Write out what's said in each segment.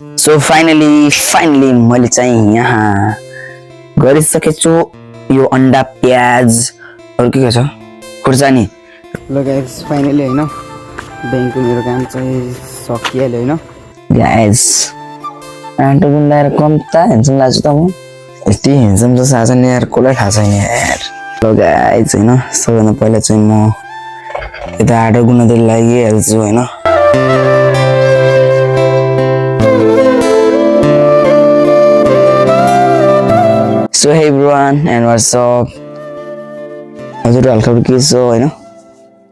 So finally मैले चाहिँ यहाँ गरिसकेछु यो अन्डा प्याज अरू के छ खुर्सानी। ल गाइस फाइनली हैन बैंकको मेरो काम चाहिँ सकिहाल्यो हैन गाइस। आटो गुन्डाएर कम त हेन्सम लाग्छ त म यति हेन्सम जस्तो आज नि यार कसलाई थाहा छैन यार। ल गाइस हैन सबैभन्दा पहिला चाहिँ म यता आटो गुन्डातिर लागिहाल्छु हैन। So hey everyone and what's up? हजुर हालखबर के छ हैन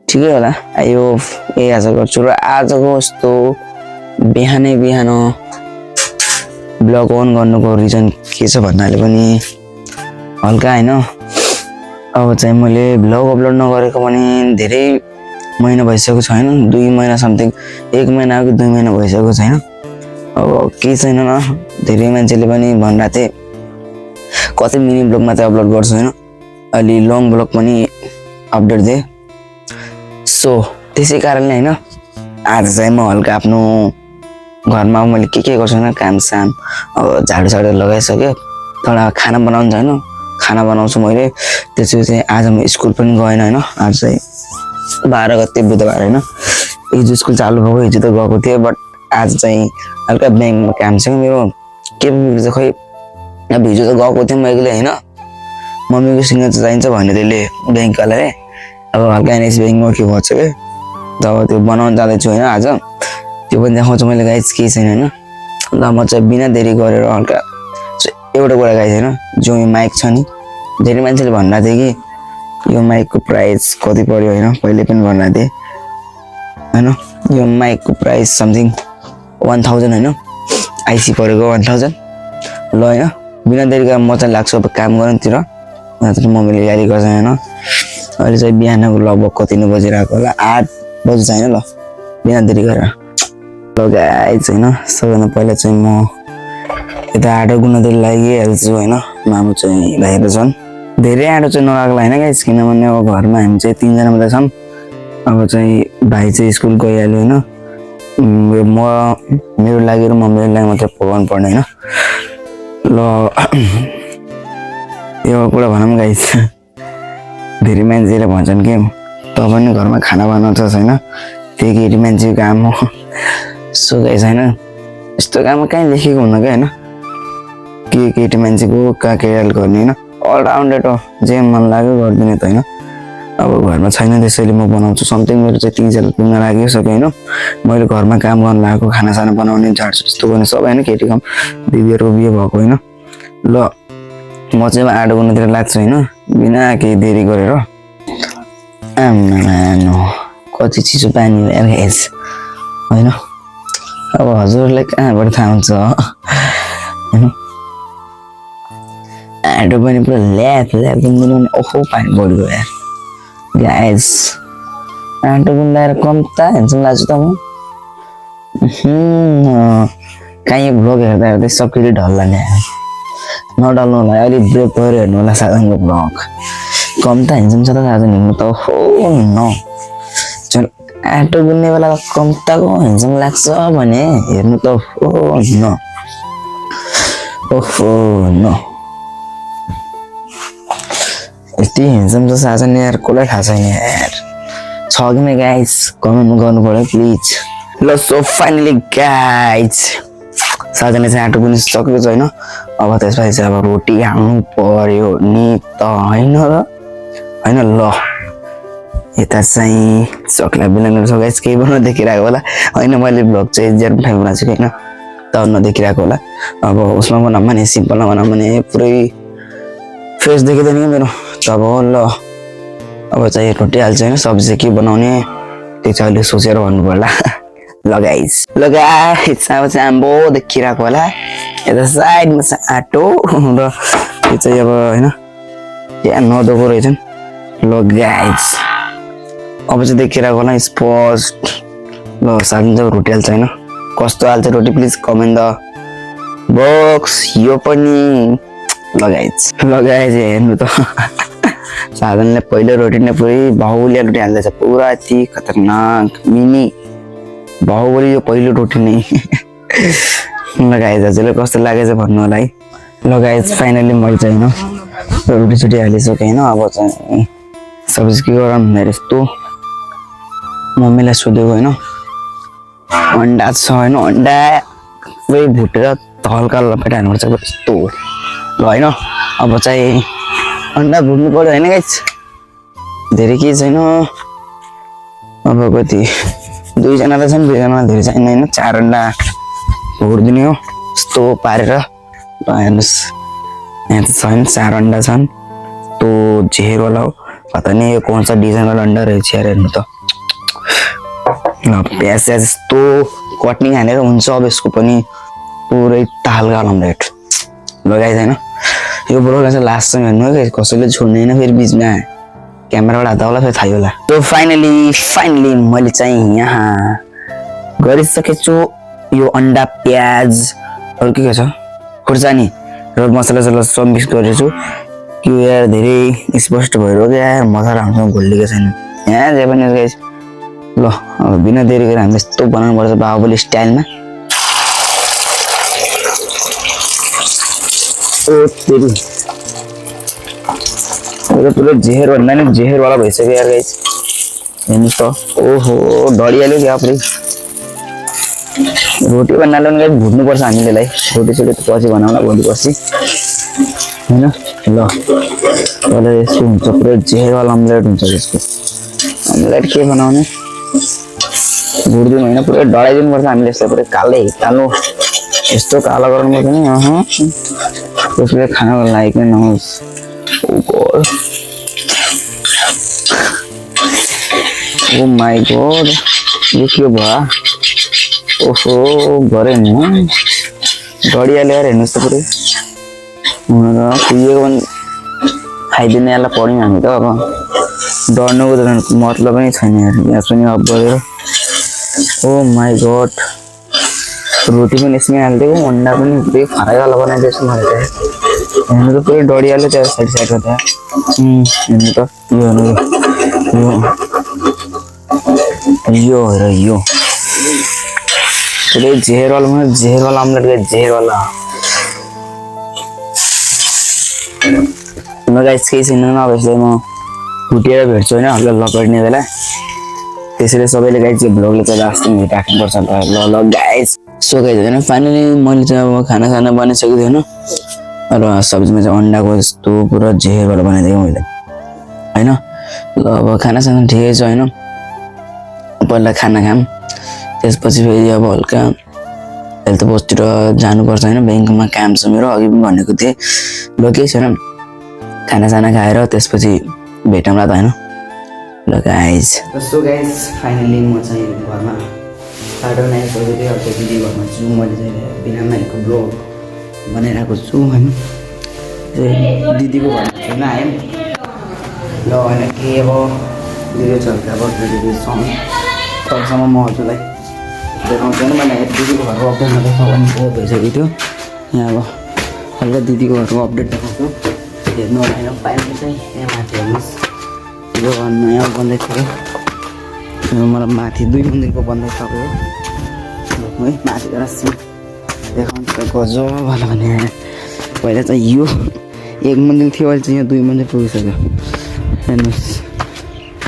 ठिकै होला। आयो ए आशा गर्छु र आजको यस्तो बिहानै बिहान ब्लग अन गर्नुको रिजन के छ भन्नाले पनि हल्का हैन अब चाहिँ मैले ब्लग अपलोड नगरेको पनि धेरै महिना भइसकेको छ हैन 2 महिना समथिङ 1 महिना कि 2 महिना भइसकेको छ हैन। अब के छैन न धेरै मान्छेले पनि भनिरहेको थिए कतै मिनी ब्लग मात्रै अपलोड गर्छु हैन अलि लङ ब्लग पनि अपडेट दे। सो त्यसै कारणले हैन आज चाहिँ म हल्का आफ्नो घरमा मैले के गर्छु हैन काम साम अब झाडु साडु लगाइसक्यो तर खाना बनाउनु छैन खाना बनाउँछु मैले। त्यसपछि चाहिँ आज म स्कुल पनि गएन हैन आज चाहिँ 12 गते बुधबार हैन हिजो स्कुल चालु भएको हिजो त गएको थिएँ बट आज चाहिँ हल्का ब्याङ्कमा काम छ मेरो के बिग्रिन्छ खै। अब हिजो त गएको थिएँ म एक्लै हैन मम्मीको सिग्नेचर चाहिन्छ भन्यो त्यसले ब्याङ्कवालाले। अब हल्का एनएस ब्याङ्कमा के भन्छ के जब त्यो बनाउन जाँदैछु हैन आज त्यो पनि देखाउँछु मैले गाइस के छैन हैन। ल म चाहिँ बिना देरी गरेर हल्का एउटा कुरा गाइस हैन जो यो माइक छ नि धेरै मान्छेले भनिरहेको थियो कि यो माइकको प्राइस कति पर्यो हैन पहिले पनि भनिरहेको थिएँ हैन यो माइकको प्राइस समथिङ 1000 हैन आइसी परेको 1000 ल हैन बिना देरी गरेर म चाहिँ लाग्छु अब काम गर्नतिर नत्र मम्मीले गाली गर्छ हैन। अहिले चाहिँ बिहानको लगभग कति नै बजिरहेको होला 8 बजी छैन ल बिना देरी गरेर ल गाइस हैन सबैभन्दा पहिला चाहिँ म यता आटो गुन्डातिर लागिहाल्छु हैन। मामु चाहिँ बाहिर छन् धेरै आटो चाहिँ नलाग्ला हैन गाइस किनभने अब घरमा हामी चाहिँ 3 जना मात्रै छौँ। अब चाहिँ भाइ चाहिँ स्कुल गइहाल्यो हैन म मेरो लागि र मम्मीको लागि मात्रै पकाउनु पर्ने हैन। ल यो कुरा भनौँ गाइस धेरै मान्छेले भन्छन् कि तपाईँ नि घरमा खाना बनाउँछ छैन त्यही केटी मान्छेको काम हो। सो गाइस हैन यस्तो काम कहीँ लेखेको हुन्न क्या हैन के केटी मान्छेको कहाँ के हेल्प गर्ने हैन अलराउन्डेड हो जे मन लाग्यो गरिदिने त हैन। अब घरमा छैन त्यसैले म बनाउँछु समथिङ मेरो चाहिँ 3 साल पुग्न लागिसक्यो हैन। मैले घरमा काम गर्न लागेको खानासाना बनाउने झाडझुड यस्तो गर्ने सबै हैन केटी काम दिदीहरुको बिहे भएको हैन। ल म चाहिँ आटो गुन्डातिर लाग्छु हैन बिना केही देरी गरेर। आम्मानो कति चिसो पानी यार गाइस हैन अब हजुरलाई कहाँबाट थाहा हुन्छ हैन आटो पनि पुरा ल्याप दिनु ओहो पानी बढ्यो यार गाइस। आटो गुन्डाएर कम त हेन्सम लाग्छ त म कहीँ भ्लग हेर्दा सबैले ढल्ला नि नडल्नु होला अलि ब्रेक गरेर हेर्नु होला साधनको भ्लग कम त हेन्सम छ त साधन हिँड्नु त हो न चल आटो गुन्ने बेला कम तको हेन्सम लाग्छ भने हेर्नु त हो न ओहो न यति हेन्सम छ साधन यार कसलाई थाहा छैन यार छ कि नै गाइस कमेन्ट गर्नु पर्यो प्लिज। ल सो फाइनली गाइस साधनले चाहिँ आटो पनि सकेको छैन अब त्यसपछि चाहिँ अब रोटी हाल्नु पर्यो नि त हैन र हैन। ल यता चाहिँ चक्ला बिलाउनु छ गाइस केही पनि देखिरहेको होला हैन मैले ब्लग चाहिँ 0.5 बनाएको छु हैन त नदेखिरहेको होला। अब उसमा बनाऊँ भने सिम्पलमा बनाऊँ भने पुरै फेस देखिँदैन कि मेरो तब ल अब चाहिँ रोटी हाल्छु हैन सब्जी चाहिँ के बनाउने त्यो चाहिँ अहिले सोचेर भन्नु पर्ला। ल गाइस अब चाहिँ आम्बो देखिरहेको होला यता साइडमा छ आटो र यो चाहिँ अब हैन यहाँ नदोको रहेछन्। ल गाइस अब चाहिँ देखिरहेको होला स्पष्ट। ल साथमा चाहिँ रोटी हाल्छ हैन कस्तो हाल्छ रोटी प्लिज कमेन्ट द बक्स यो पनि। ल गाइस हेर्नु त साधनले पहिलो रोटी नै पुरै बाहुलिया रोटी हाल्दैछ पुरा यति खतरनाक मिनी बाहुबली यो पहिलो रोटी नै ल गाइस हजुरलाई कस्तो लागेछ भन्नु होला है। ल गाइस फाइनली मैले चाहिँ होइन रोटी सोटी हालिसकेँ होइन। अब चाहिँ सब्जी के गरौँ भनेर यस्तो मम्मीलाई सोधेको होइन। अन्डा छ होइन, अन्डा पुरै भुटेर हल्का लपेट हाल्नुपर्छ यस्तो ल होइन। अब चाहिँ अन्डा भुट्नु पर्यो होइन गाइस, धेरै केही छैन। अब कति 2जना त छन्, 2जना धेरै छैन होइन। 4 अन्डा भुटिदिने हो यस्तो पारेर। ल हेर्नुहोस् यहाँ त छैन, 4 अन्डा छन्। तो झेरवाला हो, पता नहीं ये कौन सा डिजाइन वाला अंडा रहेछ यार हेर्नु त। ल प्याज स्याज यस्तो कट्नी हालेर हुन्छ। अब यसको पनि पुरै ताल गालम्लेट लगाइ छैन। यो ब्लगलाई चाहिँ लास्टसम्म हेर्नु है, कसैले छोड्दैन फेरि बिचमा क्यामेराबाट हात होला फेरि थाहै होला। तो फाइनली मैले चाहिँ यहाँ गरिसकेछु यो अन्डा प्याज अरू के छ खुर्सानी र मसला सब मिक्स गरेछु। कि यार धेरै स्पष्ट भइरह्यो क्या यार, मसला हामीसँग घोलिएको छैन यहाँ जे पनि गाइस। ल अब बिना देरी गरेर हामीले यस्तो बनाउनु पर्छ बाहुबली स्टाइलमा। ओ तेरी पुरो जेहेर भन्दा नि जेहेरवाला भइसक्यो यार गाइस हेर्नुहोस् त। ओहो डढिहाल्यो क्या पुरै। रोटी बनाएर गाइस भुट्नुपर्छ हामीले लाई। रोटी सोटी त पछि बनाउला भोलि पर्सि होइन। ल अहिले यस्तो हुन्छ पुरै जेहेरवाला अम्लेट हुन्छ यसको। अम्लेट के बनाउने भुट्दिउँ होइन, पुरै डढाइदिनुपर्छ हामीले यसलाई पुरै कालो यस्तो कालो गराउनु पर्छ नि त्यसले खानको लायक नै नहोस्। ओ माई गॉड यो के भयो? ओहो गरे नि डढिहाल्यो यार हेर्नुहोस् त पुरै। हुन त कुहिएको पनि खाइदिने यसलाई पढ्यौँ हामी त। अब डढ्नुको त मतलब नै छैन यार। यहाँ पनि अफ गरेर ओ माई गॉड रोटी पनि यसमै हालिदिएको, अन्डा पनि पुरै फराइवाला बनाइदिएछु मैले त। हेर्नु त पुरै डढिहाल्यो त्यहाँ साइडमा त्यहाँ। हेर्नु त यो हेर यो पुरै जेहेरवाला अम्लेट गयो जेहेरवाला। म गाइस केही छैन अब यसलाई म भुटेर भेट्छु होइन हल्का लपेट्ने बेला। त्यसैले सबैले गाइस यो भ्लगले चाहिँ लास्टमा राख्नुपर्छ। ल गाइस सो गाइस होइन फाइनली मैले चाहिँ अब खाना बनाइसकेको थिएँ होइन। र सब्जीमा चाहिँ अन्डाको यस्तो पुरा जेहेरवाला बनाइदिएँ मैले होइन। ल अब खानासँग ठिकै छ होइन। पहिला खाना खाऊँ त्यसपछि फेरि अब हल्का हेल्थ पोस्टतिर जानुपर्छ होइन। ब्याङ्कमा काम छ मेरो, अघि पनि भनेको थिएँ। ल केही छैन खानासाना खाएर त्यसपछि भेटौँला त होइन। ल गाइस सो गाइस फाइनली म चाहिँ घरमा साढे 9 बजेको थिएँ। अब दिदी घरमा छु, मैले चाहिँ बिना माइकको ब्लग बनाइरहेको छु होइन। दिदीको घरमा छैन आएँ ल होइन के अब दिदी चल्का बस्दाखेरि तबसम्म म हजुरलाई देखाउँदैन। मैले दिदीको घरको अपडेट नदेखाउँ भने बहुत भइसकेको थियो। यहाँ अब हल्का दिदीको घरको अपडेट देखाउँछु हेर्नु होला होइन। पाइन्छ चाहिँ यहाँ माथि हेर्नुहोस् यो घर नयाँ बन्दै थियो। मलाई माथि 2 मन्दिरको बन्दै सक्यो है। माथि गएर देखाउँछ गजब भला भने। पहिला चाहिँ यो 1 मन्दिर थियो, अहिले चाहिँ यहाँ 2 मन्दिर पुगिसक्यो हेर्नुहोस्।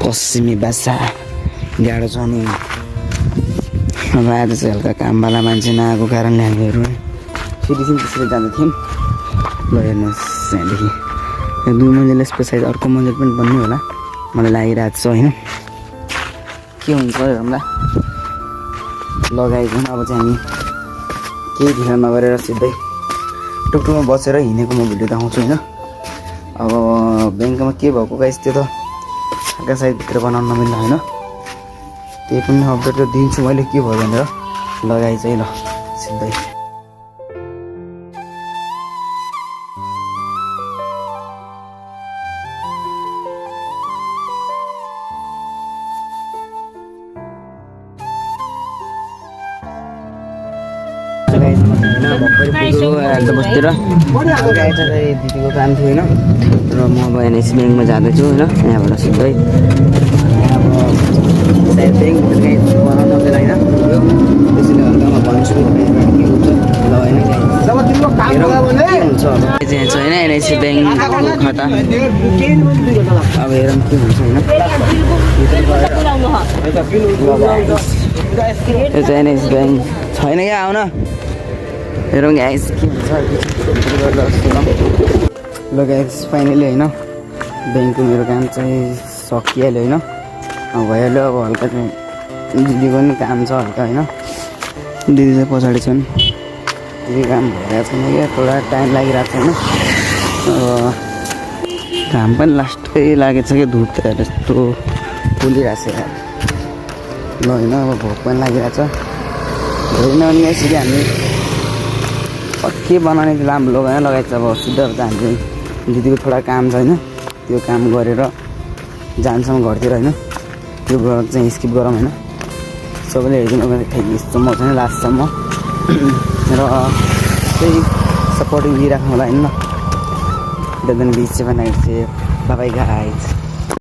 पश्चिमी बासा गाडो छ नि। अब आज चाहिँ हल्का कामवाला मान्छे नआएको कारणले हामीहरू फेरि चाहिँ त्यसरी जाँदै थियौँ। ल हेर्नुहोस् यहाँदेखि 2 मन्जिल यसको साइड अर्को मन्दिर पनि बन्ने होला मलाई लागिरहेको छ होइन। के हुन्छ हेरौँला लगाइदिउँ। अब चाहिँ हामी केही ढिला नगरेर सिधै टुकटुकमा बसेर हिँडेको म भिडियो देखाउँछु होइन। अब ब्याङ्कमा के भएको गाइस त्यो त आगा साइडभित्र बनाउन नमिल्ला होइन। त्यही पनि अपडेट दिन्छु मैले के भयो भनेर। लगाइ चाहिँ ल सिधै बस्तिर दिदीको काम थियो होइन। र म अब एनएससी ब्याङ्कमा जाँदैछु होइन। यहाँबाट सिधै अब सायद ब्याङ्क बनाउनु बेला होइन त्यसैले हल्का म भन्छु के हुन्छ। छ अब चाहिँ छैन एनआइसी ब्याङ्कको खाता अब हेरौँ के हुन्छ होइन यो चाहिँ एनआइसी ब्याङ्क छैन क्या आउन हेरौँ गाइस के हुन्छ ल गाइस फाइनली होइन ब्याङ्कको मेरो काम चाहिँ सकिहाल्यो होइन अब भइहाल्यो अब हल्का चाहिँ दिदीको पनि काम छ हल्का होइन दिदी चाहिँ पछाडि छन् दिदी काम भइरहेको छैन क्या थोडा टाइम लागिरहेको छ होइन घाम पनि लास्टै लागेको छ क्या धुप त यस्तो पोलिरहेको छ यार ल होइन अब भोक पनि लागिरहेको छ धेरै नभने यसरी हामी के बनाउने चाहिँ राम्रो लगाएको छ अब सिधै त हामी दिदीको थोडा काम छ होइन त्यो काम गरेर जान्छौँ घरतिर होइन त्यो ब्लग चाहिँ स्किप गरौँ होइन सबैले हेरिदिनु यस्तो म चाहिँ लास्टसम्म र त्यही सपोर्टिङ दिइराख्नु होला होइन देन बिच बनाइदिए बाई गाइज